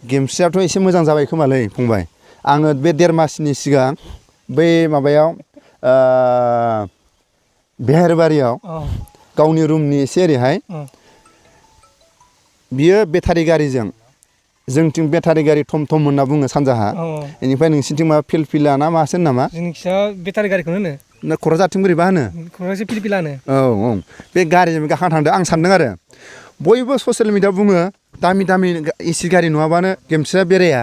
गेमस्रियाथ' एसे मोजां जाबाय खोमालै फंबाय आङो बे 1.5 मासनि सिगां बै माबायाव बेहेरबारियाव गावनि रुमनि एसे ओरैहाय बियो बेटारि गारिजों जोंथिं बेटारि गारि थम थम होनना बुङो सानजाहा बेनिफ्राय नोंसिनिथिं माबा फिलफिला ना मासो होनो नामा जोंनिखिजा बेटारि गारिखौनो होनो ना क'क्राझारथिं बोरैबा होनो क'क्राझार फिलफिला होनो औ बे गारिजों गाखोना थांदों आं सानदों आरो बयबो ससियेल मिडियाआव बुङो दामि दामि एसि गारि नङाबानो गेमस्रिया बेराया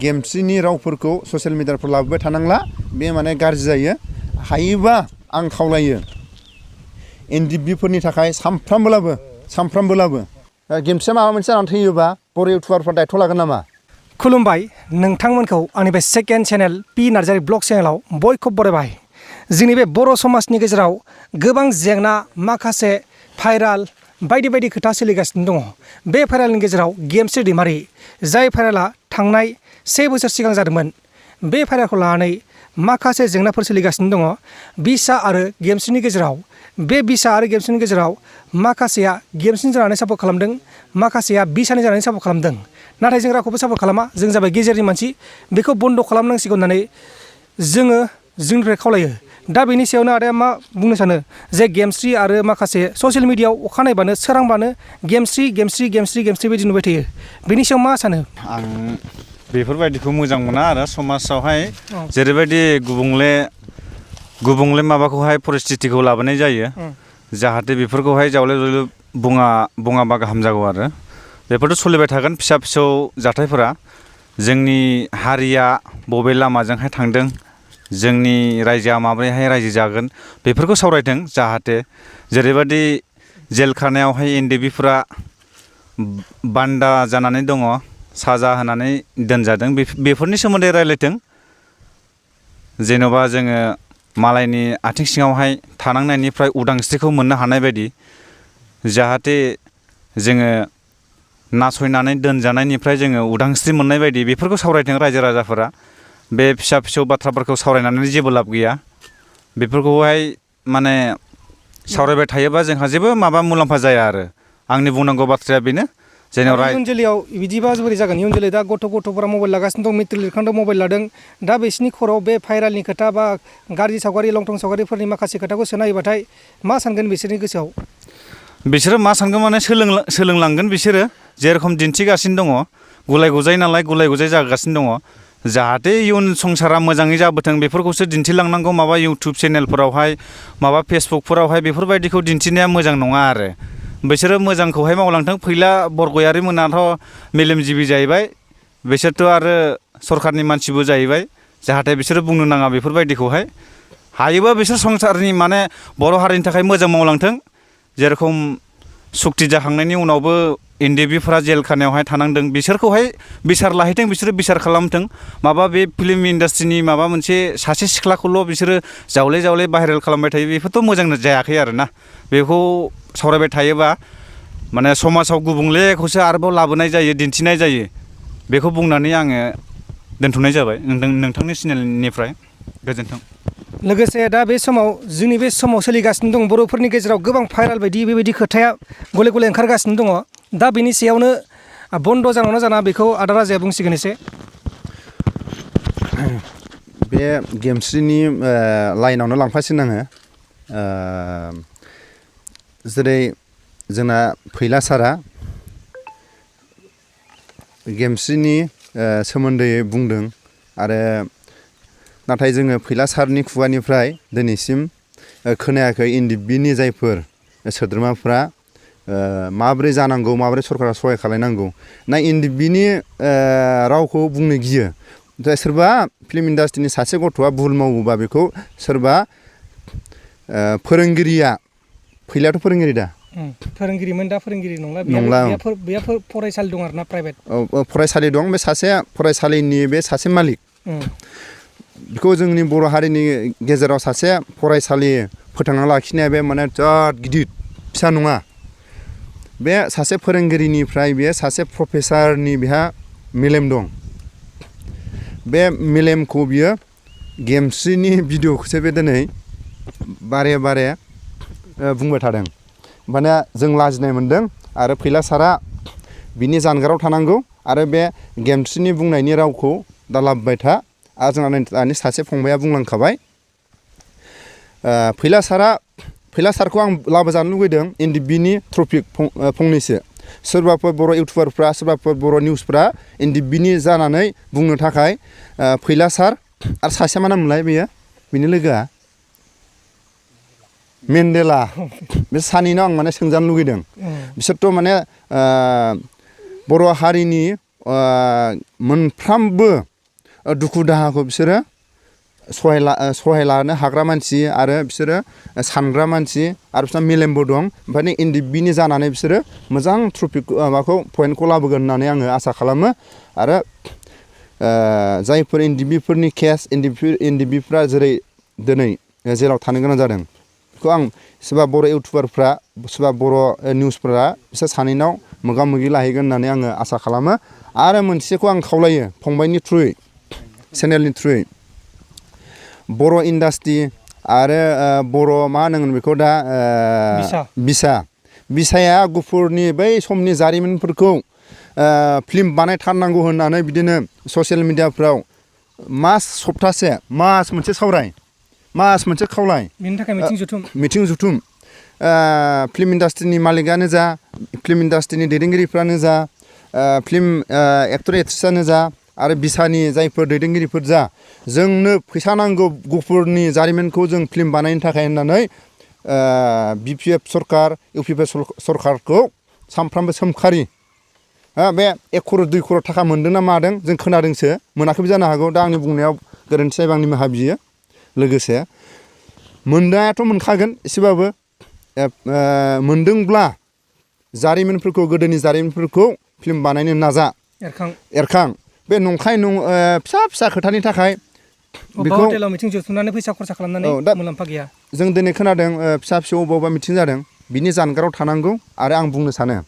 गेमस्रिनि रावफोरखौ ससियेल मिडियाफ्राव लाबोबाय थानांला बे माने गाज्रि जायो हायोबा आं खावलायो ndfb फोरनि थाखाय सामफ्रामबोलाबो गेमस्रिया माबा मोनसे जानानै थैयोबा बर' इउटुबारफ्रा दायथ' लागोन नामा खुलुमबाय नोंथांमोनखौ आंनि बे second channel P Narzary blog चेनेलाव बयखौबो बरायबाय जोंनि बे बर' समाजनि गेजेराव गोबां जेंना माखासे भाइराल बायदि बायदि खोथा सोलिगासिनो दङ बे भाइरालनि गेजेराव gemsri दैमारि जाय भाइराला थांनाय 1 बोसोर सिगां जादोंमोन बे भाइरालखौ लानानै माखासे जेंनाफोर सोलिगासिनो दङ bcaa आरो gemsriनि गेजेराव बे bcaa आरो gemsriनि गेजेराव माखासेया gemsriनि जानानै सापर्ट खालामदों माखासेया bcaaनि जानानै सापर्ट खालामदों नाथाय जों रावखौबो सापर्ट खालामा जों जाबाय गेजेरनि मानसि बेखौ बन्द खालामनांसिगौ होननानै जोङो जोंनिफ्राय खावलायो दा बेनि सायावनो आदाया मा बुंनो सानो जे gemsri आरो माखासे ससियेल मिडियाआव अखानायबानो सोरांबानो gemsri बायदि नुबाय थायो बेनि सायाव मा सानो आं बेफोरबायदिखौ मोजां मोना आरो समाजावहाय जेरैबायदि गुबुंले माबाखौहाय परिस्थितिखौ लाबोनाय जायो जाहाथे बेफोरखौहाय जावले जावले बुङाबा गाहाम जागौ आरो बेफोरथ' सोलिबाय थागोन फिसा फिसौ जाथायफोरा जोंनि हारिया बबे लामाजोंहाय थांदों जोंनि रायजोआ माबोरैहाय रायजो जागोन बेफोरखौ सावरायथों जाहाथे जेरैबायदि जेलखानायावहाय ndfbफोरा बान्दा जानानै दङ साजा होनानै दोनजादों बेफोरनि सोमोन्दै रायलायथों जेन'बा जोङो मालायनि आथिं सिङावहाय थानांनायनिफ्राय उदांस्रिखौ मोननो हानाय बायदि जाहाथे जोङो नासयनानै दोनजानायनिफ्राय जोङो उदांस्रि मोननाय बायदि बेफोरखौ सावरायथों रायजो राजाफोरा बे फिसा फिसौ बाथ्राफोरखौ सावरायनानै जेबो लाब गैया बेफोरखौहाय माने सावरायबाय थायोबा जोंहा जेबो माबा मुलाम्फा जाया आरो आंनि बुंनांगौ बाथ्राया बेनो जेनेबा इयुन जोलैयाव बिदिबा बोरै जागोन इयुन जोलै दा गथ'फोरा मबाइल लागासिनो दं मेट्रिक लिरखांदों मबाइल लादों दा बिसिनि खर'आव बे भाइरालनि खोथा बा गाज्रि सावगारि लंथं सावगारिफोरनि माखासे खोथाखौ सोनायोबाथाय मा सानगोन बिसोरनि गोसोआव बिसोरो मा सानगोन माने सोलोंलांगोन बिसोरो जेरखम दिन्थिगासिनो दङ गुलाय गुजाय नालाय गुलाय गुजाय जागासिनो दङ जाहाथे इयुन संसारा मोजाङै जाबोथों बेफोरखौसो दिन्थिलांनांगौ माबा इउटुब चेनेलफोरावहाय माबा फेसबुकफोरावहाय बेफोरबायदिखौ दिन्थिनाया मोजां नङा आरो बिसोरो मोजांखौहाय मावलांथों फैला बरगयारि मोनाथ' मेलेमजिबि जाहैबाय बिसोरथ' आरो सरखारनि मानसिबो जाहैबाय जाहाथे बिसोरो बुंनो नाङा बेफोरबायदिखौहाय हायोबा बिसोर संसारनि माने बर' हारिनि थाखाय मोजां मावलांथों जेरखम सुक्ति जाखांनायनि उनावबो ndfbफोरा जेलखानायावहाय थानांदों बिसोरखौहाय बिसार लाहैथों बिसोरो बिसार खालामथों माबा बे फिल्म इन्डास्ट्रिनि माबा मोनसे सासे सिख्लाखौल' बिसोरो जावले भाइरेल खालामबाय थायो बेफोरथ' मोजां जायाखै आरोना बेखौ सावरायबाय थायोबा माने समाजाव गुबुंलेखौसो आरोबाव लाबोनाय जायो दिन्थिनाय जायो बेखौ बुंनानै आङो दोनथ'नाय जाबाय नोंथांनि चेनेलनिफ्राय गोजोन्थों लोगोसे दा बे समाव जोंनि बे समाव सोलिगासिनो दं बर'फोरनि गेजेराव गोबां भाइराल बायदि बेबायदि खोथाया गले गले ओंखारगासिनो दङ दा बेनि सायावनो बन्द' जानांगौना जाना बेखौ आदा राजाया बुंसिगोन एसे बे gemsriनि लाइनावनो लांफासिनो आङो जेरै जोंना फैला सारा gemsriनि सोमोन्दै बुंदों आरो नाथाय जोङो फैला सारनि खुगानिफ्राय दिनैसिम खोनायाखै ndfbनि जायफोर सोद्रोमाफ्रा माबोरै जानांगौ माबोरै सरकारा सहाय खालायनांगौ ना ndfbनि रावखौ बुंनो गियो ओमफ्राय सोरबा फिल्म इन्डास्ट्रिनि सासे गथ'आ भुल मावोबा बेखौ सोरबा फोरोंगिरिया फैलायाथ' फोरोंगिरि दा फोरोंगिरिमोन दा फोरोंगिरि नंला बेया फरायसालि दं आरोना प्राइभेट फरायसालि दं बे सासे फरायसालिनि बे सासे मालिक बेखौ जोंनि बर' हारिनि गेजेराव सासे फरायसालि फोथांना लाखिनाया बे माने बिराद गिदिर फिसा नङा बे सासे फोरोंगिरिनिफ्राय बे सासे प्रफेसारनि बेहा मेलेम दं बे मेलेमखौ बियो gemsriनि भिडिअखौसो बे दिनै बारे बुंबाय थादों माने जों लाजिनाय मोनदों आरो फैला सारा बिनि जानगाराव थानांगौ आरो बे गेमस्रिनि बुंनायनि रावखौ दालाबबाय था आरो जोंहा दानि सासे फंबाया बुंलांखाबाय फैलासारखौ आं लाबोजानो लुगैदों ndfbनि ट्रपिक फंनैसो सोरबाफोर बर' इउटुबारफ्रा सोरबाफोर बर' निउसफ्रा ndfbनि जानानै बुंनो थाखाय फैलासार आरो सासेया मा नाममोनलाय बेयो बिनि लोगोआ मेन्डेला बे सानैनाव आं माने सोंजानो लुगैदों बिसोरथ' माने बर' हारिनि मोनफ्रोमबो दुखु दाहाखौ बिसोरो सहाय लानो हाग्रा मानसि आरो बिसोरो सानग्रा मानसि आरो बिसोरना मेलेमबो दं ओमफ्राय ndfbनि जानानै बिसोरो मोजां ट्रपिक माबाखौ पइन्टखौ लाबोगोन होननानै आङो आसा खालामो आरो जायफोर ndfbफोरनि केस ndfbफ्रा जेरै दिनै जेलाव थानो गोनां जादों बेखौ आं सोरबा बर' इउटुबारफ्रा सोरबा बर' निउसफ्रा बिसोर सानैनाव मोगा मोगि लाहैगोन होननानै आङो आसा खालामो आरो मोनसेखौ आं खावलायो फंबायनि थ्रुयै चेनेलनि थ्रुयै बर' इन्डास्ट्रि आरो बर' मा होनगोन बेखौ दा बिसाया गुफुरनि बै समनि जारिमिनफोरखौ फिल्म बानायथारनांगौ होननानै बिदिनो ससियेल मिडियाफ्राव सप्तासे मास मोनसे खावलाय बेनि थाखाय मिथिं जुथुम फिल्म इन्डास्ट्रिनि मालिकानो जा फिल्म इन्डास्ट्रिनि दैदेनगिरिफ्रानो जा फिल्म एक्टर एक्ट्रिसआनो जा आरो बिसानि जायफोर दैदेनगिरिफोर जा जोंनो फैसा नांगौ गुफुरनि जारिमिनखौ जों फिल्म बानायनो थाखाय होननानै BPF सरकार UPP सरकारखौ सानफ्रामबो सोमखारि बे 1 करोड़ 2 करोड़ थाखा मोनदों ना मादों जों खोनादोंसो मोनाखैबो जानो हागौ दा आंनि बुंनायाव गोरोन्थि जायोबा आं निमाहा बियो लोगोसे मोननायाथ' मोनखागोन एसेबाबो मोनदोंब्ला जारिमिनफोरखौ गोदोनि जारिमिनफोरखौ फिल्म बानायनो नाजा एरखां बे नंखाय फिसा खोथानि थाखाय बेखौ हटेलाव मिथिं जुथुमनानै फैसा खरसा खालामनानै मुलाम्फा गैया जों दिनै खोनादों फिसा फिसौ अबावबा मिथिं जादों बिनि जानगाराव थानांगौ आरो आं बुंनो सानो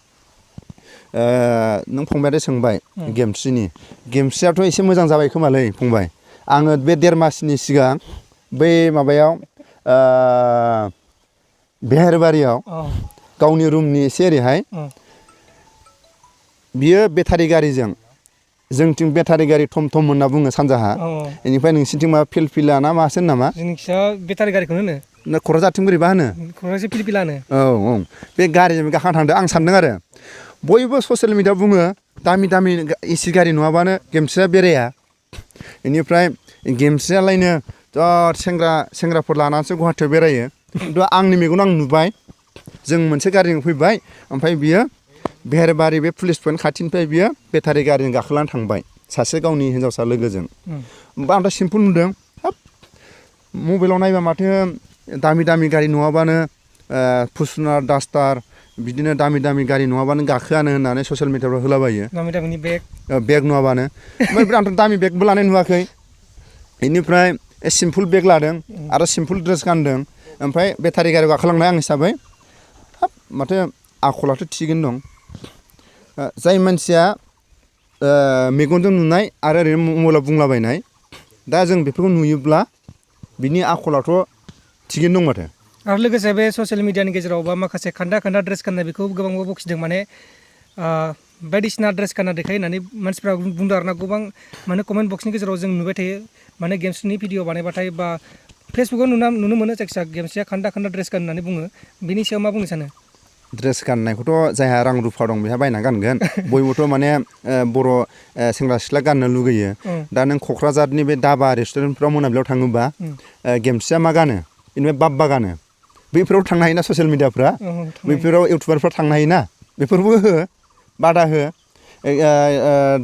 नों फंबायादे सोंबाय गेमस्रियाथ' एसे मोजां जाबाय खोमालै फंबाय आङो बे 1.5 मासनि सिगां बै माबायाव बेहेरबारियाव गावनि रुमनि एसे ओरैहाय बियो बेटारि गारिजों जोंथिं बेटारि गारि थम थम होनना बुङो सानजाहा बेनिफ्राय नोंसिनिथिं माबा फिलफिला ना मासो होनो नामा जोंनिखिजा बेटारि गारिखौनो होनो क'क्राझारथिं बोरैबा होनो क'क्राझार फिलफिला होनो औ बे गारिजों गाखोना थांदों आं सानदों आरो बयबो ससियेल मिडियाआव बुङो दामि एसि गारि नङाबानो गेमस्रिया बेराया बेनिफ्राय गेमस्रियालायनो सेंग्राफोर लानानैसो गुवाहाटियाव बेरायो खिन्थु आंनि मेगनाव आं नुबाय जों मोनसे गारिजों फैबाय ओमफ्राय बियो बेहेरबारि बे पुलिस पइन्ट खाथिनिफ्राय बियो बेटारि गारिजों गाखोनानै थांबाय सासे गावनि हिन्जावसा लोगोजों होमबा आं दा सिम्पोल नुदों हाब मबाइलाव नायबा माथो दामि गारि नङाबानो फुसुनार डास्टार बिदिनो दामि गारि नङाबानो गाखोआनो होननानै ससियेल मिडियाफ्राव होलाबायो दामिनि बेग नङाबानो ओमफ्राय आंथ' दामि बेगबो लानाय नुवाखै बेनिफ्राय सिम्पोल बेग लादों आरो सिम्पोल ड्रेस गानदों ओमफ्राय बेटारि गारियाव गाखोलांनाय आं हिसाबै हाब माथो आखलाथ' थिगैनो दं जाय मानसिया मेगनजों नुनाय आरो ओरैनो मबाइलाव बुंलाबायनाय दा जों बेफोरखौ नुयोब्ला बिनि आखलाथ' थिगैनो दं माथो आरो लोगोसे बे ससियेल मिडियानि गेजेराव बा माखासे खान्दा ड्रेस गाननाय बेखौ गोबांबो बखिदों माने बायदिसिना ड्रेस गानना देखायो होननानै मानसिफ्रा बुंदों आरोना गोबां माने कमेन्ट बक्सनि गेजेराव जों नुबाय थायो माने गेमस्रिनि भिडिअ बानायबाथाय बा फेसबुकाव नुनो मोनो जायखिजाया गेमस्रिया खान्दा ड्रेस गान होननानै बुङो बिनि सायाव मा बुंनो सानो ड्रेस गाननायखौथ' जायहा रां रुफा दं बेहा बायना गानगोन बयबोथ' माने बर' सेंग्रा सिख्ला गाननो लुगैयो दा नों क'क्राझारनि बे दाबा रेस्टुरेन्टफ्राव मोनाबिलियाव थाङोबा गेमस्रिया मा गानो बेनिफ्राय बाब्बा गानो बैफोराव थांनो हायोना ससियेल मिडियाफ्रा बैफोराव इउटुबारफ्रा थांनो हायोना बेफोरबो बादा हो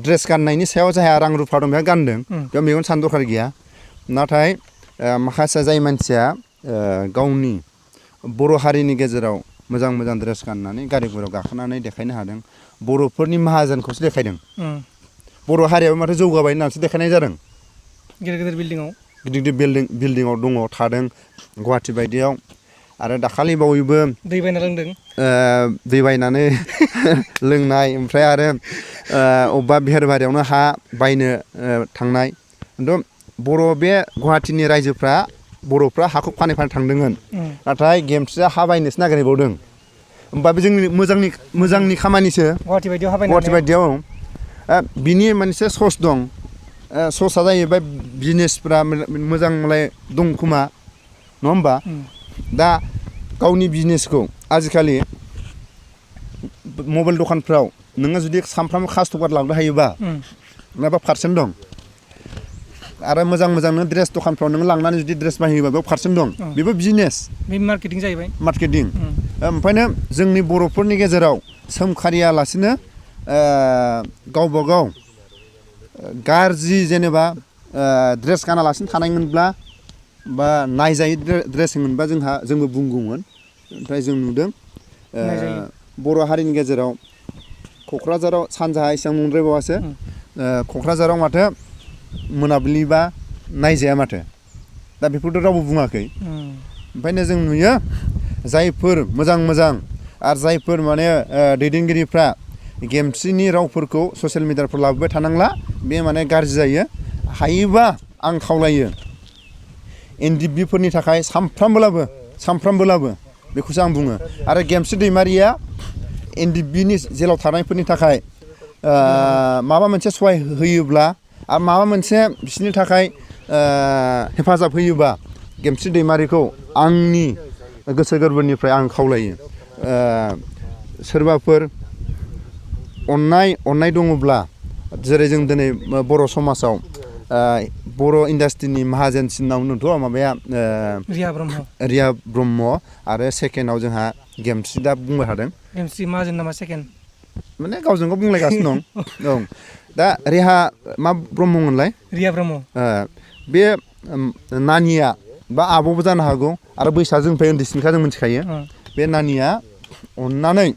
ड्रेस गाननायनि सायाव जायहा रां रुफा दं बेहा गानदों बेयाव मेगन सानो दरखार गैया नाथाय माखासे जाय मानसिया गावनि बर' हारिनि गेजेराव मोजां ड्रेस गाननानै गारिफोराव गाखोनानै देखायनो हादों बर'फोरनि माहाजोनखौसो देखायदों बर' हारियाबो माथो जौगाबाय होननानैसो देखायनाय जादों गिदिर बिल्डिङाव गिदिर बिल्डिङाव दङ थादों गुवाहाटि बायदियाव आरो दाखालि बावैबो दै बायना लोंदों दै बायनानै लोंनाय ओमफ्राय आरो अबेबा बेहेरबारियावनो हा बायनो थांनाय खिन्थु बे गुवाहाटिनि रायजोफ्रा बर'फ्रा हाखौ फानै थांदोंमोन नाथाय गेमस्रिया हा बायनोसो नागिरबावदों होमबा बे जोंनि मोजांनि खामानिसो गुवाहाटि बायदियाव बिनि मोनसे सस दं ससा जाहैबाय बिजनेसफ्रा मोजांलाय दं खोमा नङा होमबा दा गावनि बिजनेसखौ आजिखालि मबाइल दखानफ्राव नोङो जुदि सानफ्रामबो कास्टमार लांनो हायोबा माबा पार्सेन्ट दं आरो मोजां नों ड्रेस दखानफ्राव नों लांनानै जुदि ड्रेस बायहोयोबा बेयाव पार्सेन्ट दं बेबो बिजनेस बे मार्केटिं जाहैबाय मार्केटिं ओमफ्रायनो जोंनि बर'फोरनि गेजेराव सोमखारियालासिनो गावबा गाव गाज्रि जेनेबा ड्रेस गानालासिनो थानायमोनब्ला बा नायजायै ड्रेसमोनबा जोंबो बुंगौमोन ओमफ्राय जों नुदों बर' हारिनि गेजेराव क'क्राझाराव सानजाहा एसेबां नंद्रायबावासो क'क्राझाराव माथो मोनाबिलिबा नायजाया माथो दा बेफोरथ' रावबो बुङाखै ओंखायनो जों नुयो जायफोर मोजां आरो जायफोर माने दैदेनगिरिफ्रा गेमस्रिनि रावफोरखौ ससियेल मिडियाफ्राव लाबोबाय थानांला बे माने गाज्रि जायो हायोबा आं खावलायो एनडिएफबि फोरनि थाखाय सामफ्रामबोलाबो बेखौसो आं बुङो आरो गेमस्रि दैमारिया एनडिएफबिनि जेलाव थानायफोरनि थाखाय माबा मोनसे सहाय होयोब्ला आरो माबा मोनसे बिसोरनि थाखाय हेफाजाब होयोबा गेमस्रि दैमारिखौ आंनि गोसो गोरबोनिफ्राय आं खावलायो सोरबाफोर अननाय दङब्ला जेरै जों दिनै बर' समाजाव बर' इन्डास्ट्रिनि माहाजोनसिनावनोथ' माबाया रिया ब्रह्म आरो सेकेन्डआव जोंहा गेमस्रि दा बुंबाय थादों गेमस्रि माहाजोन नामा सेकेन्ड माने गावजों गाव बुंलायगासिनो दं दा रिहा मा ब्रह्ममोनलाय रिया ब्रह्म बे नानिया बा आब'बो जानो हागौ आरो बैसोआ जोंनिफ्राय उन्दैसिनखा जों मिथिखायो बे नानिया अननानै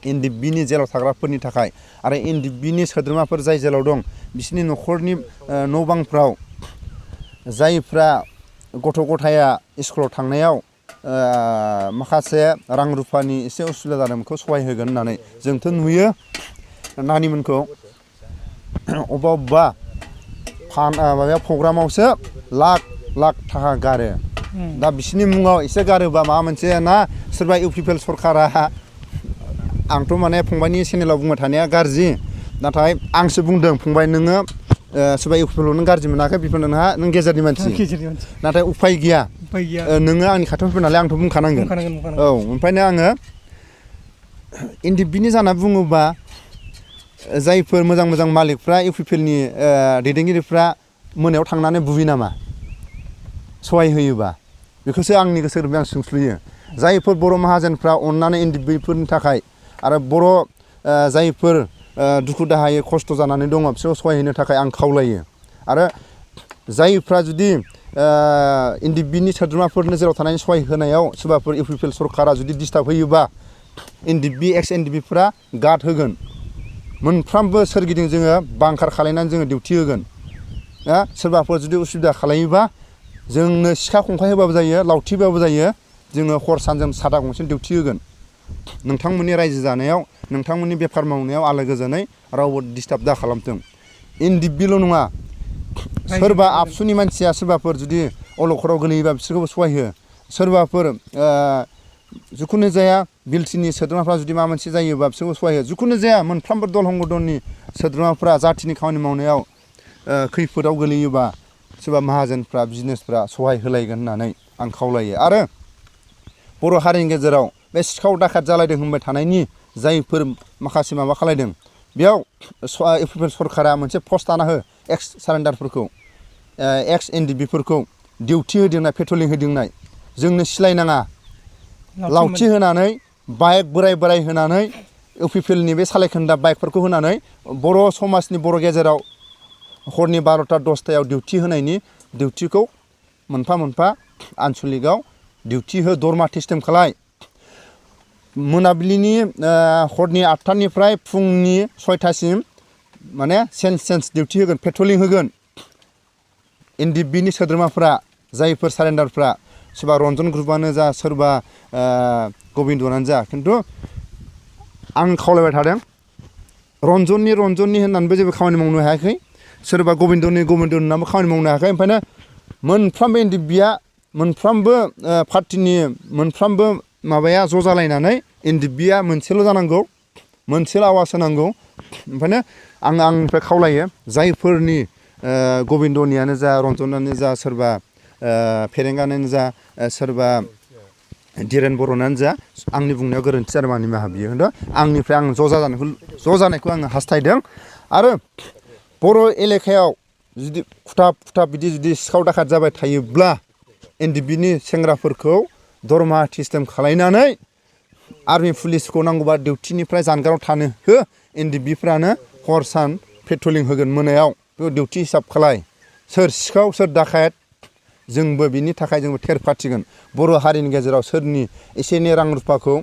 एनडिएफबिनि जेलाव थाग्राफोरनि थाखाय आरो एनडिएफबिनि सोद्रोमाफोर जाय जेलाव दं बिसोरनि न'खरनि न' बांफ्राव जायफ्रा गथ' गथाया स्कुलाव थांनायाव माखासे रां रुफानि एसे उसुबिदा जादों बेखौ सहाय होगोन होननानै जोंथ' नुयो नानिमोनखौ अबेबा माबाया प्रग्रामावसो लाख थाखा गारो दा बिसोरनि मुङाव एसे गारोबा माबा मोनसे ना सोरबा इउपिपिएल सरकारा आंथ' माने फंबायनि चेनेलाव बुंबाय थानाया गाज्रि नाथाय आंसो बुंदों फंबाय नोङो सोरबा इउपिपिएल नों गाज्रि मोनाखै बेफोर नों गेजेरनि मानसि नाथाय उफाय गैया नोङो आंनि खाथियाव फैबाय नालाय आंथ' बुंखानांगोन औ ओमफ्रायनो आङो एनडिएफबिनि जाना बुङोबा जायफोर मोजां मालिकफ्रा इउपिपिएलनि दैदेनगिरिफ्रा मोनायाव थांनानै बुयो नामा सहाय होयोबा बेखौसो आंनि गोसो गोरबोआव आं सोंस्लुयो जायफोर बर' माहाजोनफ्रा अननानै एनडिएफबिफोरनि थाखाय आरो बर' जायफोर दुखु दाहायै खस्थ' जानानै दङ बिसोरखौ सहाय होनो थाखाय आं खावलायो आरो जायफ्रा जुदि एनडिएफबिनि सोद्रोमाफोरनो जेराव थानायनि सहाय होनायाव सोरबाफोर इउपिपिएल सरकारा जुदि डिस्टार्ब होयोबा एनडिएफबि एक्स एनडिएफबिफ्रा गार्ड होगोन मोनफ्रोमबो सोरगिदिं जोङो बांखार खालायनानै जोङो डिउटि होगोन सोरबाफोर जुदि उसुबिदा खालायोबा जोंनो सिखा खंखाइ होबाबो जायो लावथि होबाबो जायो जोङो हर सानजों सादा गंसे डिउटि होगोन नोंथांमोननि रायजो जानायाव नोंथांमोननि बेफार मावनायाव आलो गोजोनै रावबो डिस्टार्ब दा खालामथों एनडिएफबिल' नङा सोरबा आबसुनि मानसिया सोरबाफोर जुदि अलखदाव गोलैयोबा बिसोरखौबो सहाय हो सोरबाफोर जिखुनु जाया बिलटिनि सोद्रोमाफ्रा जुदि माबा मोनसे जायोबा बिसोरखौ सहाय हो जिखुनु जाया मोनफ्रोमबो दल हंगदननि सोद्रोमाफ्रा जाथिनि खामानि मावनायाव खैफोदाव गोलैयोबा सोरबा माहाजोनफ्रा बिजनेसफ्रा सहाय होलायगोन होननानै आं खावलायो आरो बर' हारिनि गेजेराव बे सिखाव दाखात जालायदों होनबाय थानायनि जायफोर माखासे माबा खालायदों बेयाव इउपिपिएल सरकारा मोनसे पस्ट दाना हो एक्स सारेन्डारफोरखौ एक्स एनडिएफबिफोरखौ डिउटि होदिंनाय पेट्रलिं होदिंनाय जोंनो सिलायनाङा लावथि होनानै बाइक बोराय होनानै इउपिपिएलनि बे सालायखोन्दा बाइकफोरखौ होनानै बर' समाजनि बर' गेजेराव हरनि 12टा 10टायाव डिउटि होनायनि डिउटिखौ मोनफा आनसलिकआव डिउटि हो दरमा सिस्टेम खालाय मोनाबिलिनि हरनि 8टानिफ्राय फुंनि 6टासिम माने सेन्स डिउटि होगोन पेट्रलिं होगोन एनडिएफबिनि सोद्रोमाफ्रा जायफोर सारेन्डारफ्रा सोरबा रन्जन ग्रुपआनो जा सोरबा गबिन्दनानो जा खिन्थु आं खावलायबाय थादों रन्जननि होननानैबो जेबो खामानि मावनो हायाखै सोरबा गबिन्दनि होननानैबो खामानि मावनो हायाखै ओंखायनो मोनफ्रोमबो एनडिएफबिया मोनफ्रोमबो पार्टिनि मोनफ्रोमबो माबाया ज' जालायनानै एनडिएफबिया मोनसेल' जानांगौ मोनसेल' आवाज होनांगौ ओंखायनो आं आंनिफ्राय खावलायो जायफोरनि गबिन्दनियानो जा रन्जनानो जा सोरबा फेरेंगानो जा सोरबा धीरेन बर'नानो जा आंनि बुंनायाव गोरोन्थि जादों आंनि निमाहा बियो खिन्थु आंनिफ्राय आं ज' जानायखौ आङो हास्थायदों आरो बर' एलेखायाव जुदि खुथाब बिदि जुदि सिखाव दाखात जाबाय थायोब्ला एनडिएफबिनि सेंग्राफोरखौ दरमा सिस्टेम खालायनानै आर्मि पुलिसखौ नांगौबा डिउटिनिफ्राय जानगाराव थानो हो एनडिएफबिफ्रानो हर सान पेट्रलिं होगोन मोनायाव बेखौ डिउटि हिसाब खालाय सोर सिखाव सोर दाखायत जोंबो बिनि थाखाय जोंबो थेर फाथिगोन बर' हारिनि गेजेराव सोरनि एसे एनै रां रुफाखौ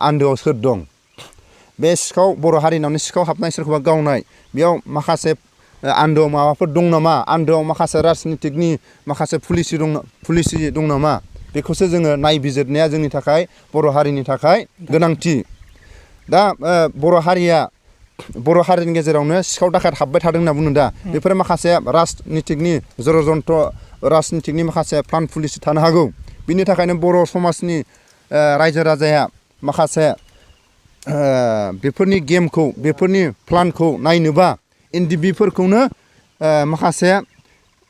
आन्दोआव सोर दं बे सिखाव बर' हारिनावनो सिखाव हाबनाय सोरखौबा गावनाय बेयाव माखासे आन्दोआव माबाफोर दं नामा आन्दोआव माखासे राजनितिकनि माखासे पुलिसि दं नामा बेखौसो जोङो नायबिजिरनाया जोंनि थाखाय बर' हारिनि थाखाय गोनांथि दा बर' हारिनि गेजेरावनो सिखाव दाखात हाबबाय थादों होनना बुंदों दा बेफोर माखासे राजनितिकनि जरजन्त्र राजनितिकनि माखासे प्लान पुलिस थानो हागौ बिनि थाखायनो बर' समाजनि रायजो राजाया माखासे बेफोरनि गेमखौ बेफोरनि प्लानखौ नायनोबा एनडिएफबिफोरखौनो माखासे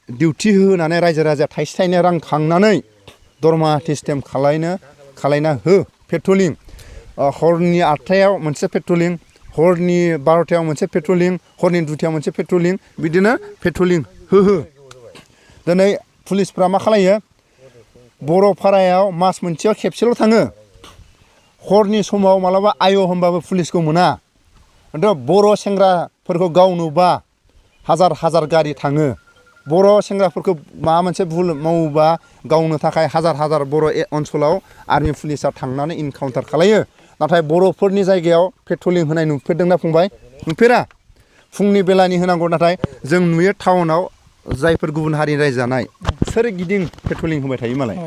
डिउटि होनानै रायजो राजाया थाइसे थाइनै रां खांनानै दरमा सिस्टेम खालायना हो पेट्रलिं हरनि 8टायाव मोनसे पेट्रलिं हरनि 12टायाव मोनसे पेट्रलिं हरनि 2टायाव मोनसे पेट्रलिं बिदिनो पेट्रलिं हो दिनै पुलिसफ्रा मा खालायो बर' फारायाव मास मोनसेयाव खेबसेल' थाङो हरनि समाव मालाबा आय होनबाबो पुलिसखौ मोना खिन्थु बर' सेंग्राफोरखौ गावनोबा हाजार गारि थाङो बर' सेंग्राफोरखौ माबा मोनसे भुल मावोबा गावनो थाखाय हाजार बर' ओनसोलाव आर्मि पुलिसा थांनानै इनकाउन्टार खालायो नाथाय बर'फोरनि जायगायाव पेट्रलिं होनाय नुफेरदोंना फंबाय नुफेरा फुंनि बेलानि होनांगौ नाथाय जों नुयो टाउनाव जायफोर गुबुन हारिनि रायजो जानाय सोरगिदिं पेट्रलिं होबाय थायो मालाय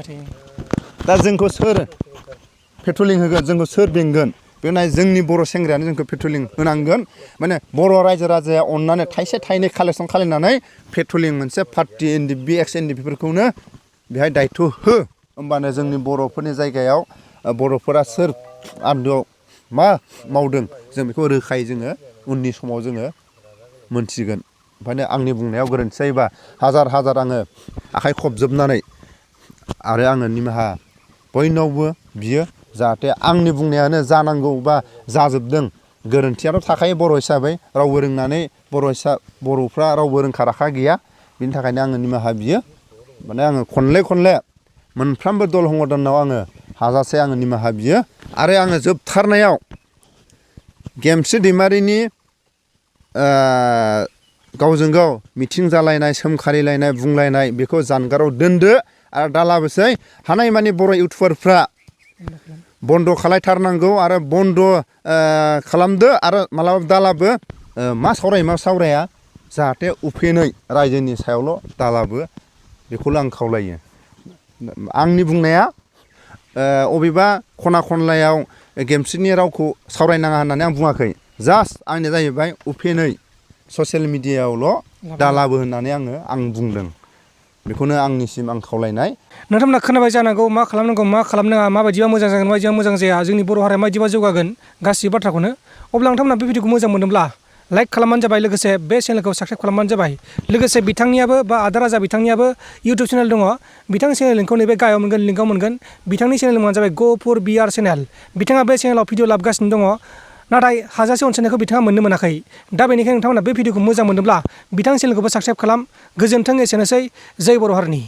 दा जोंखौ सोर पेट्रलिं होगोन जोंखौ सोर बेंगोन बेनाय जोंनि बर' सेंग्रायानो जोंखौ पेट्रलिं होनांगोन माने बर' रायजो राजाया अननानै थाइसे थाइनै कालेक्सन खालायनानै पेट्रलिं मोनसे पार्टि एनडिएफबि एक्स एनडिएफबिफोरखौनो बेहाय दायथ' हो होमबानो जोंनि बर'फोरनि जायगायाव बर'फोरा सोर आन्दोआव मा मावदों जों बेखौ रोखायै जोङो उननि समाव जोङो मोनथिगोन ओंखायनो आंनि बुंनायाव गोरोन्थि जायोबा हाजार आङो आखाइ खबजोबनानै आरो आङो निमाहा बयनावबो बियो जाहाथे आंनि बुंनायानो जानांगौ बा जाजोबदों गोरोन्थियाथ' थाखायो बर' हिसाबै रावबो रोंनानै बर'फ्रा रावबो रोंखा राखा गैया बिनि थाखायनो आङो निमाहा बियो माने आङो खनले मोनफ्रोमबो दल हंगदानाव आङो हाजासे आङो निमाहा बियो आरो आङो जोबथारनायाव गेमस्रि दैमारिनि गावजों गाव मिथिं जालायनाय सोमखारिलायनाय बुंलायनाय बेखौ जानगाराव दोनदो आरो दालाबोसै हानायमानि बर' इउटुबारफ्रा बन्द' खालायथारनांगौ आरो बन्द' खालामदो आरो मालाबा दालाबो मा सावराया जाहाथे उफेनै रायजोनि सायावल' दालाबो बेखौल' आं खावलायो आंनि बुंनाया अबेबा खना खनलायाव गेमस्रिनि रावखौ सावरायनाङा होननानै आं बुङाखै जास्ट आंनिया जाहैबाय उफेनै ससियेल मिडियायावल' दालाबो होननानै आं बुंदों बेखौनो आंनिसिम आं खावलायनाय नोंथांमोना खोनाबाय जानांगौ मा खालामनांगौ मा खालामनाङा माबायदिबा मोजां जागोन माबायदिबा मोजां जाया जोंनि बर' हारिया माबायदिबा जौगागोन गासिबो बाथ्राखौनो अब्ला नोंथांमोना बे भिडिअखौ मोजां मोनोब्ला लाइक खालामबानो जाबाय लोगोसे बे चेनेलखौ साबस्क्राइब खालामबानो जाबाय लोगोसे बिथांनियाबो बा आदा राजा बिथांनियाबो इउटुब चेनेल दङ बिथांनि चेनेल लिंकखौ नैबे गाहायाव मोनगोन लिंकआव मोनगोन बिथांनि चेनेल मुङानो जाबाय गफुर बिआर चेनेल बिथाङा बे चेनेलाव भिडिअ लाबोगासिनो दङ नाथाय हाजासे अनसायनायखौ बिथाङा मोननो मोनाखै दा बेनिखायनो नोंथांमोना बे भिडिअखौ मोजां मोनोब्ला बिथांनि चेनेलखौबो साबस्क्राइब खालाम गोजोन्थों एसेनोसै जै बर' हारिनि